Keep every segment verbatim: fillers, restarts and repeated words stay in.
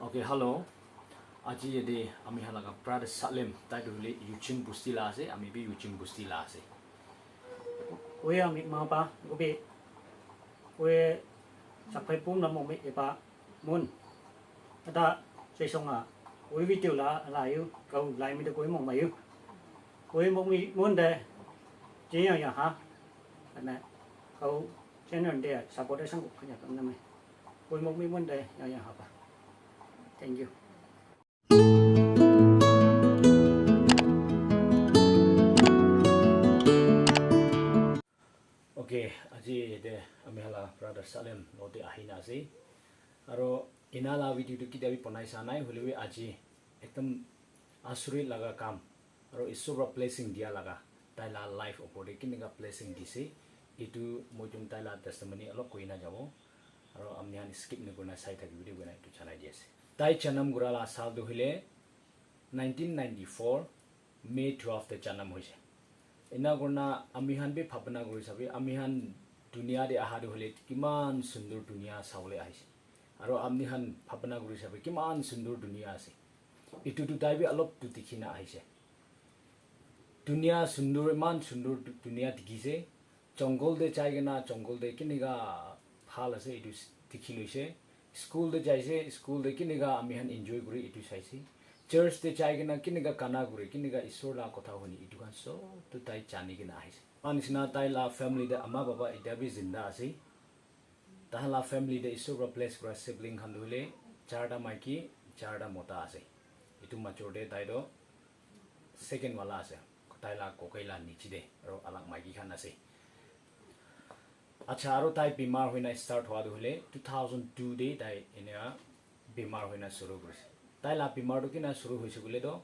Okay, hello. Aji yate ami khan laga brother Salem, tai tu hoile Yuching Busti la ase, ami bi Yuching Busti la ase. Oya mi ma pa, obe, oye, sapai pum na mo me epa, mun. Ada, sai songa, oye video la, la yu, kau lai mi de koi mo ma yu. Oye mo mi mun de, jin ya ya ha. Ana, kau channel de support sang ko kanya kam na me. Oye mo mi mun de, ya ya ha pa. Thank you. Okay, aji yate ami hala brother Salem lote ahina ase. Aro ena la video tu kitia bi banai sa nai, hoile bi aji ekdam asurit laga kam. Aro Isor pra blessing dia laga, tai la life opor te kinika blessing dise, etu moi jun tai la testimony alop koi na jabo. Aro ami khan skip nakurina sai thakibi de koina etu janai di ase. Tai janam kura la sal tu hoile nineteen ninety-four May twelve te janam hoise. Ena kurina ami khan bi bhabna kuri sabi, ami khan dunia te aha tu hoile kiman sundur dunia sabole ahise. Aro ami khan bhabna kuri sabi, kiman sundur dunia ase. Etu tu tai bi alop tu dikhi na ahise. Dunia sundur, iman sundur du-, dunia dikhise. Jungle te jai kena, jungle te kinika bhal ase, etu s-, dikhi loise. School te jaise, school te kinika ami khan enjoy kuri, etu saise. Church te jai kena kinika gana kuri, kinika Isor la kotha huni, etu khan sob tu tai jani kena ahise. Aru nisina tai la family te ama baba etia bi zinda ase. Tahan la family te Isor pra bless kura sibling khan tu hoile charta maiki, charta mota ase. Etu major te tai toh second wala ase. Tai la kokai la niche te aro alak maiki khan ase. Acha, aro tai bimar hoina start hua tu hoile two thousand two te tai enia bimar hoina shuru kurise. Tai la bimar tu kina shuru hoise koile toh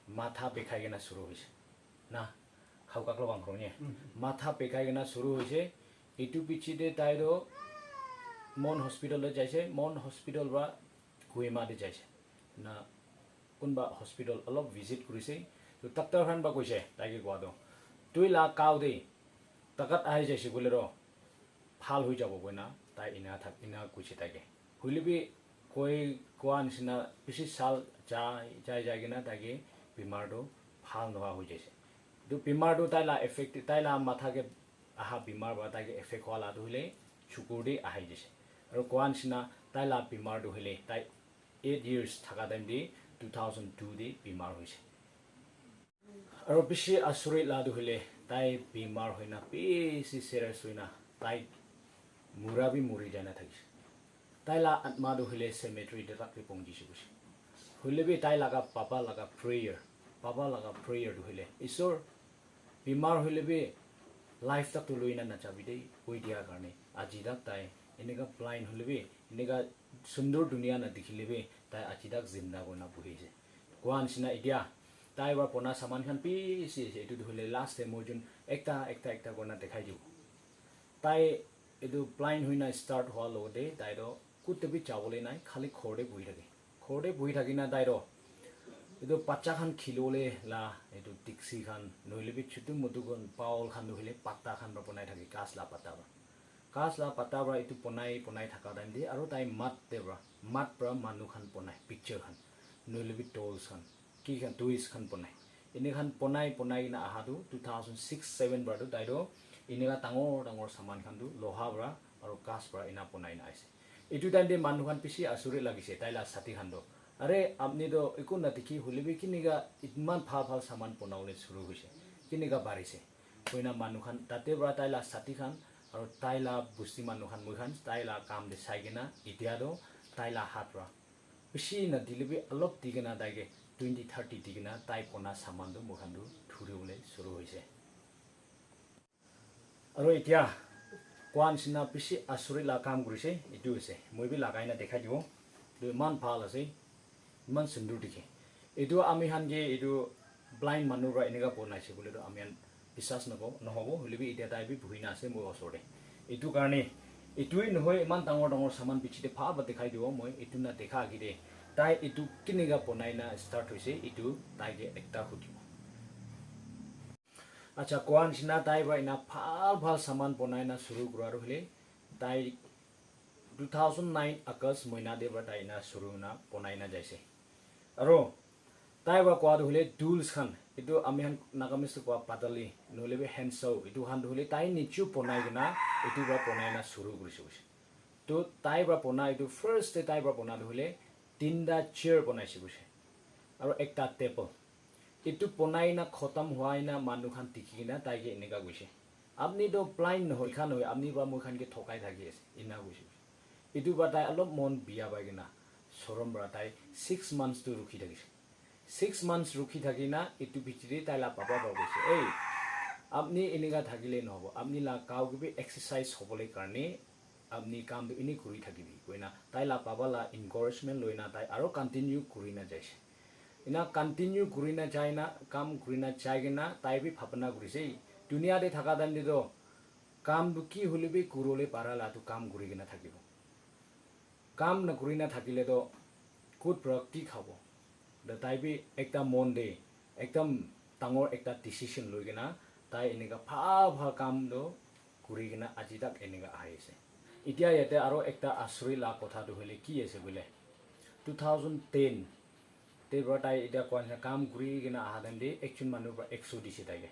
matha bikhai kena shuru hoise. Na, hau kaklo bang krong ye. Matha pekai kena shuru hoise. Etu piche te tai toh Mon Hospital te jaise. Mon Hospital pra Kohima te jaise. Na, kunba hospital alop visit kurise. To doctor khan ba koise, tai ke kowa toh, tui la kau te takat ahi jaise koile toh, bhal hoi jabo koina tai ena thak, ena koise tai ke. Hoile bi koi kowa nisina bishi sal jai, jai, jai kena tai ke bimar toh bhal nohoa hoi jaise. Etu bimar toh tai la effect, tai la matha ke aha bimar pra tai ke effect hua la toh hoile chukur te ahi jaise. Aru kowa nisina tai la bimar toh hoile tai eight years thaka time te two thousand two te bimar hoise. Aro bishi asurit la tu hoile tai bimar hoina bishi serious hoina tai mura bi muri jai na thakishe. Tai la atma tu hoile cemetery te tak bi pongji she koishe. Hoile bi tai laga papa laga prayer, papa laga prayer tu hoile, "Isor, bimar hoile bi life tak tu loi na najabi de," koi dia karne aji tak tai eneka blind hoile bi, eneka sundur dunia na dikhile bi tai aji tak zinda kurna buhi ase. Koa nishina etia tai para bona saman khan bishi ase, etu tu hoile last te moi jun ekta, ekta, ekta kurna dekhai dibo. Tai etu blind hoina start hoa logote tai toh kute bi jabole nai, khali ghor te buhi thake. Ghor te buhi thakina tai toh etu bacha khan khilibole la etu dikchi khan, nohoile bi chutu mutu khan, bowl khan, nohoile patta khan para banai thake, ghas la patta para. Ghas la patta para etu banai, banai thaka time te, aru tai mat te para, mat para manu khan banai, picture khan, nohoile bi dolls khan, ki khan, toys khan banai. Ene khan banai, banai kena aha tu two thousand six seven para tu tai tu eneka dangor, dangor saman khan tu loha para aru ghas para ena banai na ase. Etu time te manu khan bishi asurit lagise, tai la sati khan tu, "Are, apni tu eku na dikhi hoile bi kineka itman bhal, bhal saman banabole shuru hoise, kineka parise?" Koina manu khan tate para tai la sati khan aru tai la busti manu khan, moi khan tai la kam te sai kena etia tu tai la hat para bishi na dile bi alop di kena tai ke twenty thirty di kena tai bona saman tu moi khan tu dhuribole shuru hoise. Aru etia koa nishina bishi asurit la kam kurise, etu ase. Moi bi lagai na dekhai dibo. Etu eman bhal ase, eman sundur dikhe. Etu ami khan ke etu blind manu para eneka banai se koile tu ami khan biswas nako-, nohobo. Hoile bi etia tai bi buhi na ase moi osor te. Etu karne etu hi nohoi, eman dangor, dangor saman piche te bhal para dekhai dibo moi. Etu na dekha age te tai etu kineka banai na start hoise, etu tai ke ekta hudibo. Acha, koa nishina tai para ena bhal bhal saman banai na shuru kura tu hoile, tai Two thousand nine August moina te para tai ena shuru na bonai na jaise. Aro tai para koa tu hoile tools khan, etu ami khan Nagamese te koa patali, nohoile bi handsaw, etu khan tu hoile tai nichu bonai kena, etu para bonai na shuru kurise koise. To tai para bona, etu first te tai para bona tu hoile tinta chair bonaise koise. Aro ekta table. Etu bonai na khotom hwai na manu khan dikhi kena tai ke eneka koise. Apni to blind nohoi, khan nohoi, apni para moi khan ke thokai thaki ase, ena koise. Etu para tai alop mon biya pai kena, sorom para tai six months tu rukhi thakise. Six months rukhi thaki na, etu piche te tai la papa para koise, "Ei, apni eneka thakile nohobo, apni la gaw ke bi exercise hobole karne, apni kam tu eni kuri thakibi," koina tai la papa la encouragement loina tai aro continue kuri na jaise. Ena continue kuri na jai na, kam kuri na jai kena tai bi bhabna kurise, dunia te thaka time te to kam tu ki hoile bi kuribole para la tu kam kuri kena thakibo. Kam na kuri na thakile to kot para ki khabo? Da tai bi ekta mon te ekdam dangor ekta decision loi kena tai eneka bhal bhal kam tu kuri kena aji tak eneka ahi ase. Etia yate aro ekta asuri la kotha tu hoile ki ase koile, two thousand ten te para tai etia koa nishina kam kuri kena aha time te ekjon manu para ekso dise tai ke.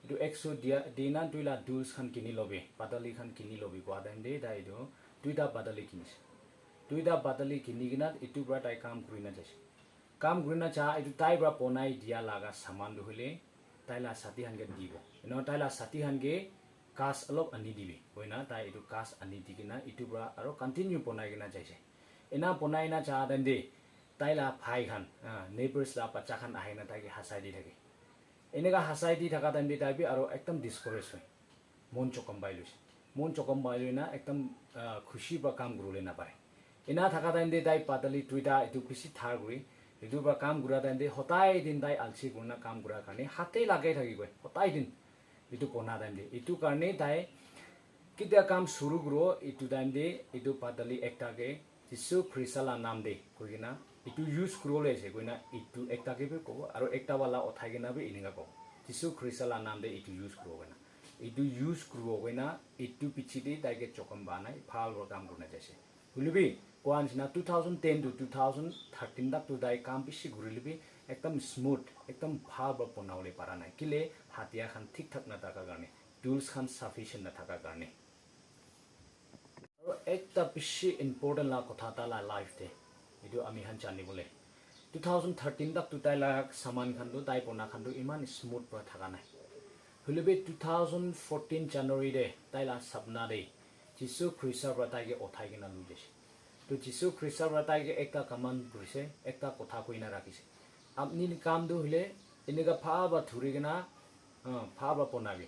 Etu ekso dia, dina tuila tools khan kini lobi, patali khan kini lobi koa time te tai etu duita patali kinise. Duita patali kini kena etu para tai kam kuri na jaise. Kam kuri na ja, etu tai para bonai dia laga saman tu hoile tai la sati khan ke dibo. Ena tai la sati khan ke ghas alop ani dibi. Koina tai etu ghas ani di kena etu para aro continue bonai kena jaise. Ena bonai na ja time te tai la bhai khan, ah, neighbors la bacha khan ahi na tai ke hasai di thake. Eneka hasai di thaka time te tai bi aro ekdam discourage hoi. Mon chokom pai loise. Mon chokom pai loi na ekdam, ah, khushi para kam kuribole napare. Ena thaka time te tai patali duita etu bishi dhar kuri, etu para kam kura time te hodai din tai alsi kurina kam kura karne hate lagai thaki koi, hodai din etu bona time te. Etu karne tai ketia kam shuru kuribo, etu time te etu patali ekta ke Jisu Krista la naam te koi kena etu use kuribole ase koina etu ekta ke bi kobo, aro ekta wala uthai kena bi eneka kobo, "Jisu Krista la naam te etu use kuribo," koina. Etu use kuribo koina etu piche te tai ke chokom ba nai, bhal para kam kurina jaise. Hoile bi koa nishina two thousand ten to two thousand thirteen tak tu tai kam bishi kurile bi ekdam smooth, ekdam bhal para bonabole para nai. Kile hatia khan thik thak na thaka karne, tools khan sufficient na thaka karne. Aro ekta bishi important la kotha tai la life te, etu ami khan jani bole, two thousand thirteen tak tu tai la saman khan tu, tai bona khan tu eman smooth para thaka nai. Hoile bi two thousand fourteen January te tai la sapna te Jisu Krista para tai ke uthai kena loi jaise. To Jisu Krista para tai ke ekta command kurise, ekta kotha koi na rakhise. Apni kam tu hoile eneka bhal para dhuri kena, ah, bhal para bonabi.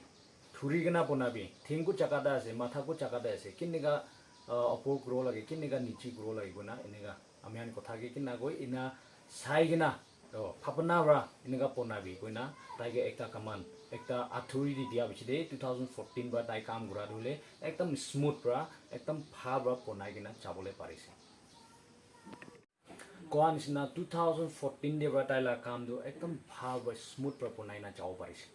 Dhuri kena bonabi. Theng ku jaga te ase, matha ku jaga te ase. Kineka, ah, upor kuribo lage, kineka niche kuribo lage koina eneka ami khan kotha ke kina koi ena sai kena, oh, bhabna para eneka bonabi koina tai ke ekta command, ekta authority dia piche te two thousand fourteen para tai kam kura tu hoile ekdam smooth para, ekdam bhal para bonai kena jabole parise. Koa nishina two thousand fourteen te para tai la kam tu ekdam bhal para smooth para bonai na jabo parise.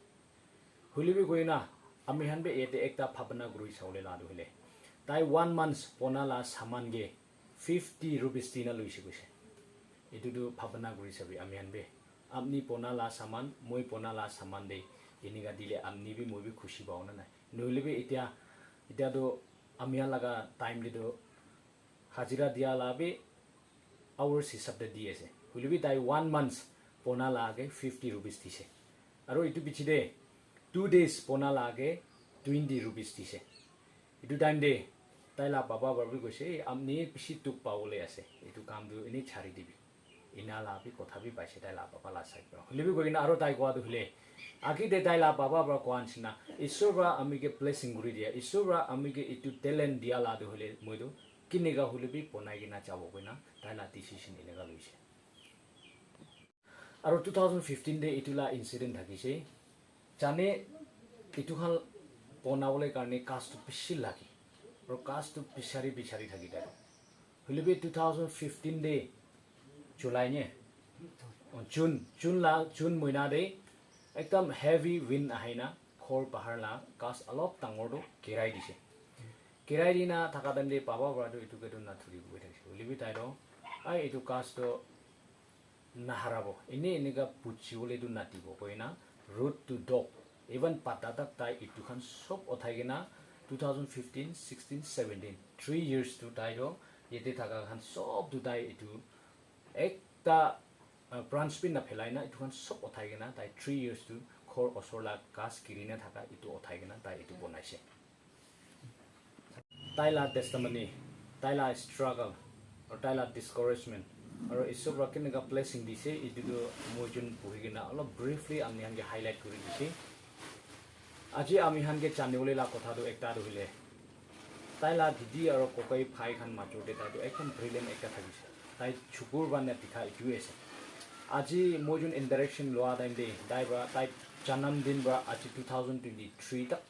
Hoile bi koina ami khan bi yate ekta bhabna kuri sabole la tu hoile, tai one months bona la saman ke fifty rupees dina loise koise. Etu tu bhabna kuri sabi ami khan bi, apni bona la saman, moi bona la saman te eneka dile apni bi moi bi khushi pabo na nai? Nohoile bi etia, etia tu ami khan laga time te tu hajira dia la bi hours hisab te di ase. Hoile bi tai one months bona la ke fifty rupees dise. Aro etu piche te two days bona la ke twenty rupees dise. Etu time te tai la baba para bi koise, "Ei, apni bishi dukh pabole ase. Etu kam tu eni chari dibi." Ena la bi kotha bi paise tai la baba la side para. Hoile bi koi kena aro tai koa tu hoile, age te tai la baba para koa nishina, "Isor para ami ke blessing kuri dia, Isor para ami ke etu talent dia la tu hoile, moi tu kineka hoile bi bonai kena jabo," koina tai la decision eneka loise. Aro two thousand fifteen te etu la incident thakise. Jane, etu khan bonabole karne ghas tu bishi lage. Aro ghas tu bichari bichari thaki thake. Hoile bi two thousand fifteen te July ne? Oh, June, June la, June moina te ekdam heavy wind ahina ghor bahar la ghas alop dangor tu girai dise. Kirai dina thaka time te baba para tu etu ke tu nathuri boi thakise. Hoile bi tai toh, "Ai, etu ghas toh naharabo. Ene eneka buji bole tu nadibo," koina root to top, even pata tak tai etu khan sob uthai kena two thousand fifteen, sixteen, seventeen, three years tu tai toh yate thaka khan sob tu tai etu ekta, uh, branch bi naphelai na etu khan sob uthai kena tai three years tu ghor osor la ghas giri na thaka etu uthai kena tai etu bonaise. Tai la testimony, tai la struggle, aru tai la discouragement, aru Isor para keneka blessing dise, etu tu moi jun buhi kena olop briefly apni khan ke highlight kuri dise. Aji ami khan ke jani bole la kotha tu ekta tu hoile, tai la didi aru kokai bhai khan major te tai tu ekdom brilliant ekta thakise. Tai chukur para na dikha etu ase. Aji moi jun interaction loa time te tai para, tai janam din para aji two thousand twenty-three tak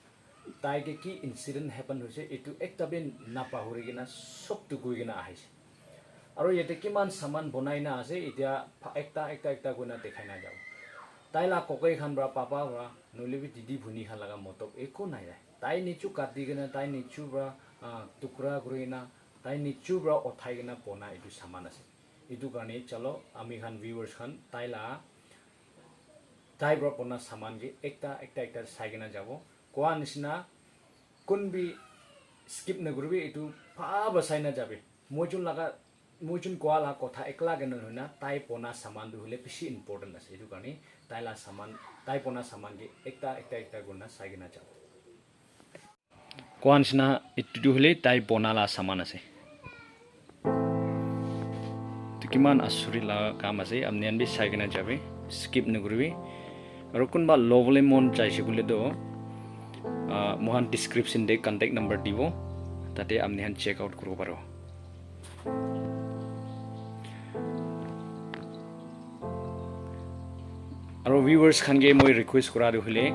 tai ke ki incident happen hoise, etu ekta bi napahuri kena sob tu koi kena ahise. Aru yate kiman saman bonai na ase, etia pha-, ekta, ekta, ekta koi na dekhai na jabo. Tai la kokai khan para, papa para, nohoile bi didi bhuni khan laga motob eko nai nai. Tai nichu kati kena, tai nichu para, ah, tukra kuri kena, tai nichu para uthai kena bona etu saman ase. Etu karne chalo, ami khan viewers khan, tai la tai para bona saman ke ekta, ekta, ekta sai kena jabo. Koa nishina, kun bi skip nakuribi, etu bhal para sai na jabi. Moi jun laga, moi jun koa la kotha ekla ke nohoi na, tai bona saman tu hoile bishi important ase. Etu karne tai la saman, tai bona saman ke ekta, ekta, ekta kurina sai kena jabo. Koa nishina, etu tu hoile tai bona la saman ase. Etu kiman asuri la kam ase, apni khan bi sai kena jabi, skip nakuribi. Aru kunba lobole mon jaise koile toh, ah, moikhan description te contact number dibo, tate apni khan check out kuribo paribo. Aru viewers khan ke moi request kura tu hoile,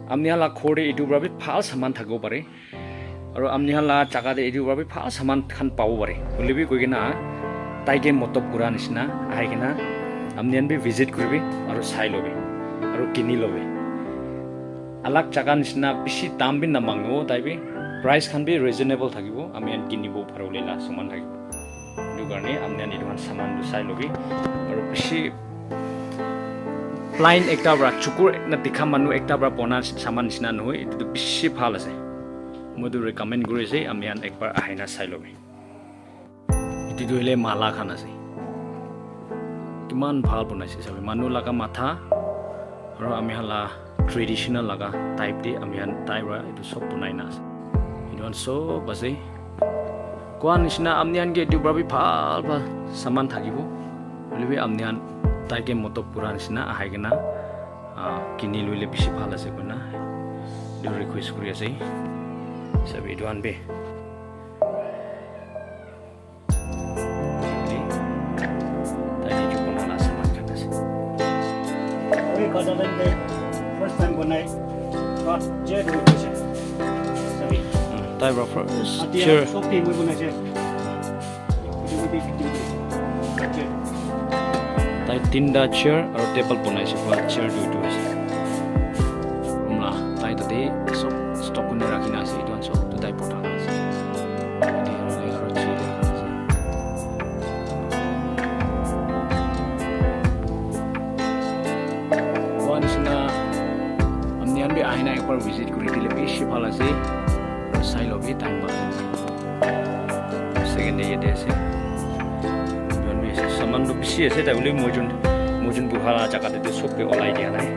apni khan la ghor te etu para bi bhal saman thakibo pare. Aru apni khan la jaga te etu para bi bhal saman khan pabo pare. Hoile bi koi kena tai ke motob kura nishina ahai kena apni khan bi visit kuribi aru sai lobi aru kini lobi. Alag jaga nishina bishi dam bi namangibo tai bi. Price khan bi reasonable thakibo. Ami khan kinibo paribo le la saman thakibo. Etu karne apni khan etu khan saman tu sai lobi. Aru bishi plain ekta para chukur ekta dikha manu ekta para bona saman nishina nohoi. Etu tu bishi bhal ase. Moi tu recommend kuri ase, apni khan ekbar ahina sai lobi. Etu tu hoile mala khan ase. Kiman bhal bonaise sabi. Manu laga matha, aru ami khan la traditional laga type te ami khan tai para etu sob bonai na ase. Etu khan sob ase. Koa nishina apni khan ke etu para bi bhal bhal saman thakibo. Hoile bi apni khan tai ke motob kura nishina ahai kena, ah, kini loile bishi bhal ase koina etu request kuri ase. Sabi etu khan bi. Tai niju bona la saman khan ase. Oi, kada time te first time bonai. First chair tu ase. Sabi. Tai para first chair. Sob te moi bonai ase. Tai tinta chair aru table bonai ase, pura chair duitu ase. Room la tai tate sob stock kurina rakhina ase, etu khan sob tu tai bhorta ase. Yate aru, aru chair rakha ase. Koa nishina, apni khan bi ahina ekbar visit kuri dile bishi bhal ase. Aru sai lobi time pa. Second day yate ase. Etu khan bi ase. Saman tu bishi ase, tai hoile moi jun, moi jun buha la jaga te tu sob ke olai dia nai.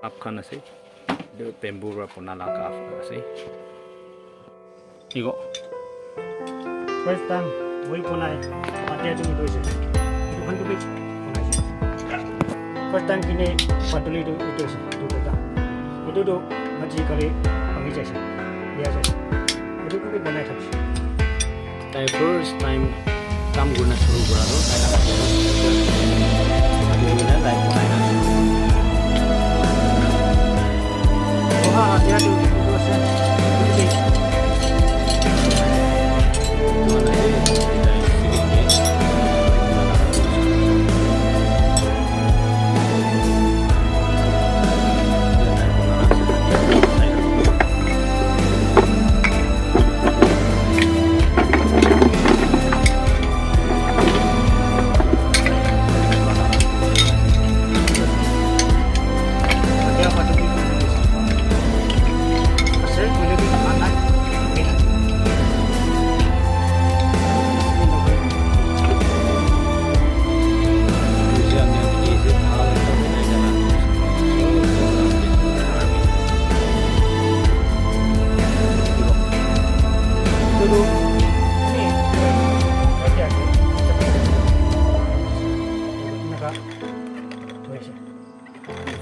Cup khan ase. Etu bamboo para bona la cup khan ase. Iko. First time moi bonai, atia tu etu ase. Etu khan tu bi bonai ase. First time kine patuli tu etu ase, etu kota. Etu tu aji kali bhangi jaise, liya jaise. Etu khan bi bonai thakise. Tai first time kam kurna shuru kura toh tai laga Oha, atia tu etu ase.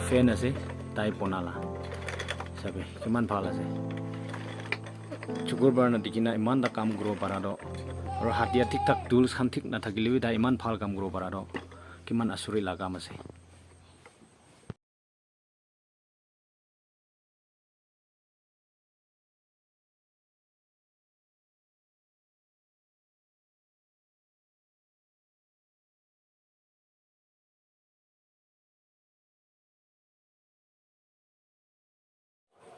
Fan ase, tai bona la. Sabi, kiman bhal ase. Chukur para na dikhi na, iman ta kam kuro para to. Aru hatia thik thak tools khan thik na thakile bi tai iman bhal kam kuro para to. Kiman asuri la kam ase.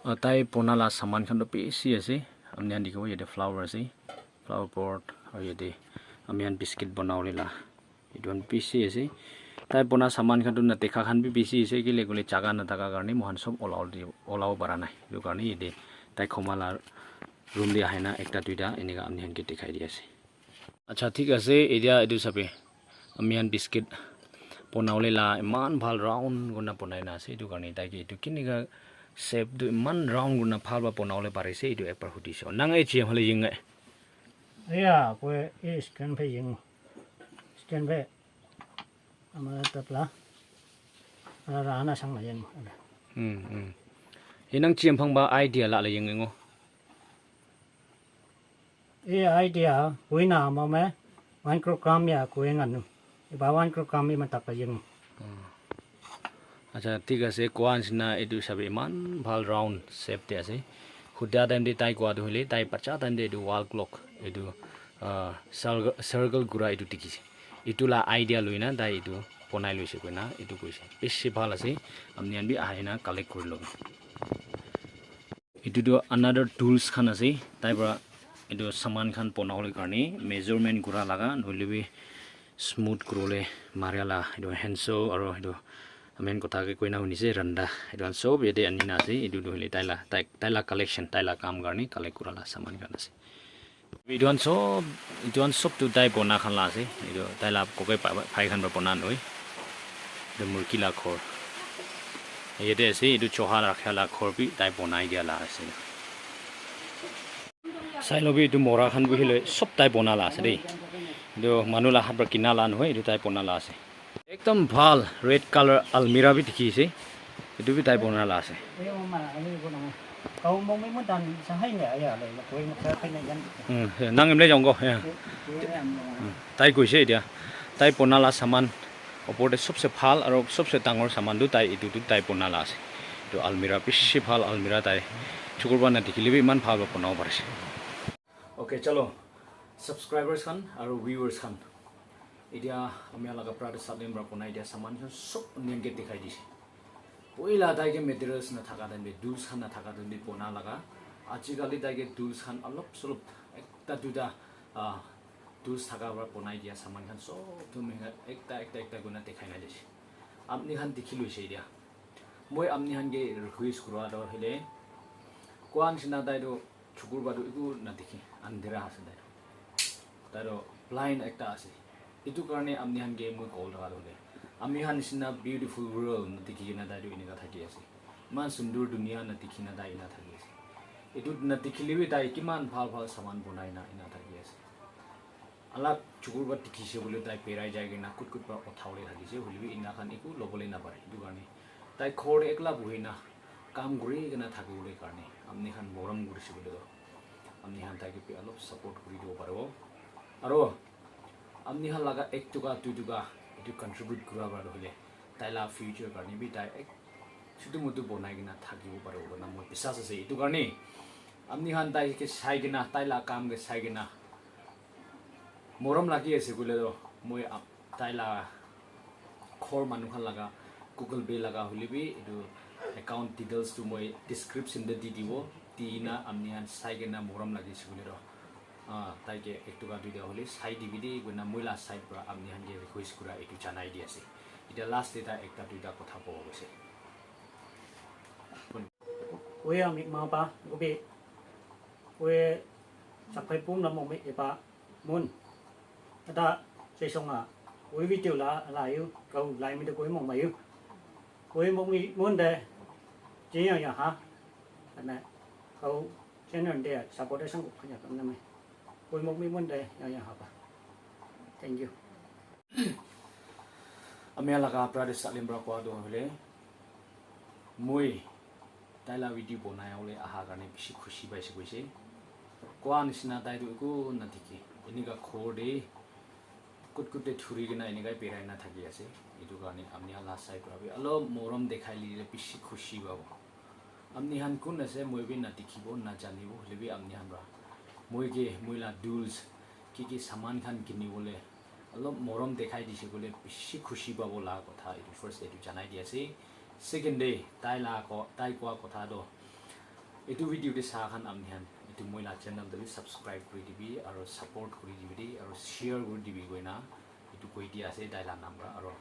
Ah, tai bona la saman khan toh bishi ase. Apni khan dikhibo yate flower ase, flower pot, aru yate apni khan biscuit bonabole la etu khan bishi ase. Tai bona saman khan toh nadekha khan bi bishi ase, kile koile jaga nadaka karne moikhan sob olabo para nai. Etu karne yate tai khoma la room te ahina ekta duita eneka apni khan ke dikhai di ase. Acha, thik ase, etia etu sabi, apni khan biscuit bonabole la eman bhal round kurna bonai na ase, etu karne tai ke etu kineka shape tu eman round kurna bhal para bonabole pari ase, etu ekbar hudi se. Nang e chi hale ying e. Eya, kue e stand phe ying. Stand phe. Ama tapla. Ala rana sang la ying. Hmm, hmm. Inang chi phang ba idea la la ying ngo. E idea, kuina mama, one kilogram ya kuinga nu. Iba one kilogram ima takayim. Acha, thik ase, koa nisina etu sabi iman bhal round shape te ase. Hudia time te tai koa tu hoile, tai bacha time te etu wall clock, etu, ah, circle, circle gura etu dikhi se. Etu la idea loina tai etu bonai loise koina etu koise. Bishi bhal ase, apni khan bi ahina collect kuri lobo. Etu tu another tools khan ase, tai para etu saman khan bonabole karne measurement kura laga, nohoile bi smooth kuribole maria la, etu handsaw aro etu main kotha ke koina huni se randa, etu khan sob yate ani na ase, etu tu hoile tai la, tai, tai la collection, tai la kam karne collect kura la saman khan ase. Etu khan sob, etu khan sob tu tai bona khan la ase. Etu tai la kokai pa-, pai khan para bona nohoi. Etu murgi la ghor. Yate ase, etu choha rakha la ghor bi tai bonai dia la ase. Sai lo bi etu mora khan bi hoile sob tai bona la ase dei. Etu manu la hat para kina la nohoi, etu tai bona la ase. Ekdam bhal red color almirah bi dikhi ase. Etu bi tai bona la ase. Hmm, yeah, nang emle jaungo, yeah. Hmm, tai koise etia. Tai bona la saman opor te sobse bhal aro sobse dangor saman tu tai etu tu tai bona la ase. Etu almirah bishi bhal almirah tai. Chukur para na dikhile bi iman bhal para bonabo parise. Okay, chalo. Subscribers khan aro viewers khan. Etia ami laga brother Salim para bonai dia saman khan sob apni khan ke dikhai dise. Poila tai ke materials na thaka time te, tools khan na thaka time te bona laga. Ajikali tai ke tools khan alop solop ekta duita, ah, tools thaka para bonai dia saman khan sob tu moi khan ekta, ekta, ekta kurina dikhai na dise. Apni khan dikhi loise etia. Moi apni khan ke request kura toh hoile, koa nisina tai toh chukur para toh eku na dikhi, andhera ase tai toh. Tai toh blind ekta ase. Etu karne apni khan ke moi kobo laga toh hoile, ami khan nisina beautiful world na dikhi kena tai toh eneka thaki ase. Iman sundur dunia na dikhi na tai ena thaki ase. Etu na dikhile bi tai kiman bhal bhal saman bonai na ena thaki ase. Alak chukur para dikhi se koile tai berai jai kena kut kut para utha bole thaki se, hoile bi ena khan eku lobole na pare. Etu karne tai ghor te ekla buhi na kam kuri kena thaki bole karne apni khan morom kuri se koile toh apni khan tai ke bi alop support kuri dibo paribo. Aro apni khan laga ek toka, dui toka etu contribute kura para toh hoile tai la future karne bi tai ek chutu mutu bonai kena thakibo paribo koina moi biswas ase. Etu karne apni khan tai ke sai kena, tai la kam ke sai kena morom lagi ase koile toh moi ap-, tai la ghor manu khan laga Google Pay laga hoile bi etu account details tu moi description te di dibo. Di na apni khan sai kena morom lagi ase koile toh, ah, tai ke ek toka duita hoile sai dibi de koina moi la side para apni khan ke request kura etu janai di ase. Etia last te tai ekta duita kotha kobo goise. Oya mi ma pa, obe. Oye, sakai pum na mo me epa mun. Ada, sai song a. Oye video la, la yu, kau lai mi de koi mong ma yu. Koi mong mi mun de, jin yang yang ha. Ana, kau channel de support sang ko kanya kam na me. Koi mong mi mun de, yang yang ha pa. Thank you. Ami laga brother Salim para koa tu hoile, moi tai la video bonai bole aha karne bishi khushi paise koise. Koa nisina tai tu eku nadikhe. Enika ghor te kut kut te thuri kena enika birai na thaki ase. Etu karne ami la side para bi alop morom dekhai lile bishi khushi pabo. Amni khan kun ase, moi bi nadikhibo, najanibo, hoile bi amni khan para moi ke, moi la tools, ki ki saman khan kini bole alop morom dekhai dise koile bishi khushi pabo la kotha etu first etu janai di ase. Second te tai la ko, tai koa kotha to etu video te sa khan amni khan etu moi la channel te bi subscribe kuri dibi aro support kuri dibi de aro share kuri dibi koina etu koi di ase tai la nam para. Aro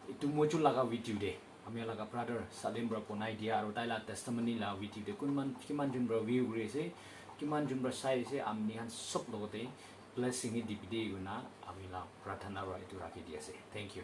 etu moju laga video te ami laga brother Salim para bonai dia aro tai la testimony la video te kunman kiman jun para view kuri ase, kiman jun para sai ase, amni khan sob logote blessing hi dibi de koina ami la prarthana para etu rakhi di ase. Thank you.